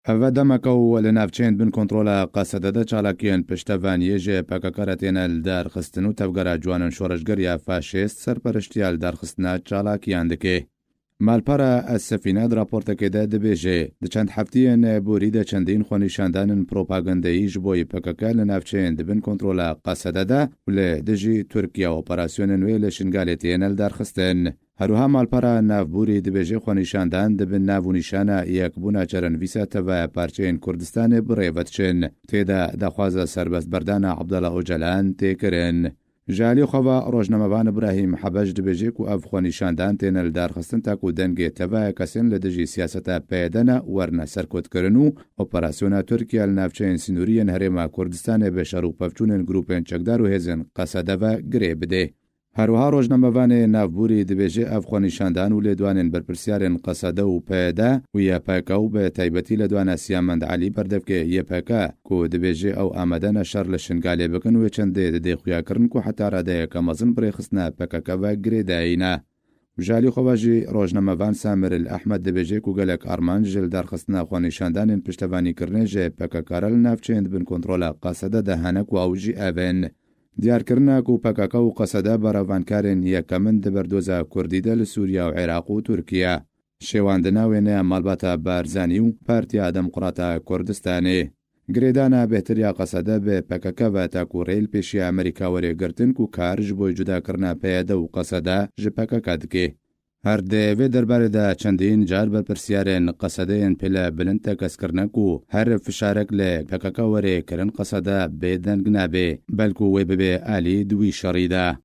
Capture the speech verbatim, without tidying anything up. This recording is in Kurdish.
Ev demeke û li navçeyên bin kontrola Qesede de çalakiyên piştevaniyê ji P K K re têne li dar xistin û tevgera ciwanan şoreşger ya faşîst serperiştiya li dar xistina çalakiyan dike. Malpera Es Sefîne di raportekê de dibêje, di çend heftiyên borî de çendîn xwenîşandanên propagandeyî ji bo P K K li navçeyên di bin kontrola Qesede de û li dijî Tirkiye operasyonên wê li Şingalê têne li dar xistin. Herwiha malpera navborî dibêje xwenîşandan di bin nav û nîşana yekbûna çerevnivîsa tevaya parçeyên Kurdistanê bi rê ve diçin. Tê de daxwaza serbestberdana Abdullah Ocalan tê kirin. Ji alî xwe ve rojnamevan Ibrahîm Hebeş dibêje ku ev xwenîşandan têne li dar xistin ta ku dengê tevaya kesên li dijî siyaseta P Y D ne werine serkotkirin û operasyona Tirkiye li navçeyên sînorî yên Herêma Kurdistanê bi şer û pevçûnên grûpên çekdar û hêzên Qesede ve girê bide. Herwiha rojnamevanê navborî dibêje ev xwenîşandan û lêdwanên berpirsyarên Qesede û P Y D û Y P K û bi taybetî lêdwana Siyamend Elî berdevkê Y P K ku dibêje ew amade ne şer li Şingalê bikin wê çendê didê xuyakirin ku heta radeyeke mezin bi rêxistina P K K ve girêdayî ne. Ji alî xwe ve jî rojnamevan Samir El Ehmed dibêje ku gelek armanc ji li darxistina xwenîşandanên piştevanîkirinê ji P K K re li navçeyên di bin kontrola Qesede de hene ku ew jî ev in. Diyarkirina ku P K K û Qesede berevankarên yekem in di berdoza Kurdî de li Sûriye û Iraq û Tirkiye. Şêwandina wêneya malbata Barzanî û Partiya Demokrata Kurdistanê. Girêdana bêhtir ya Qesede bi P K K ve ta ku rê li pêşiya Amerîka were girtin ku kar ji bo cudakirina P Y D û Qesede ji P K K dike. Her di vê derbarê de çendîn car berpirsiyarên Qesedê yên pêle bilind tekez kirine ku her fişarek li P K K were kirin Qesede bêdeng nabe, belku wê bibe alî di wî şerî de.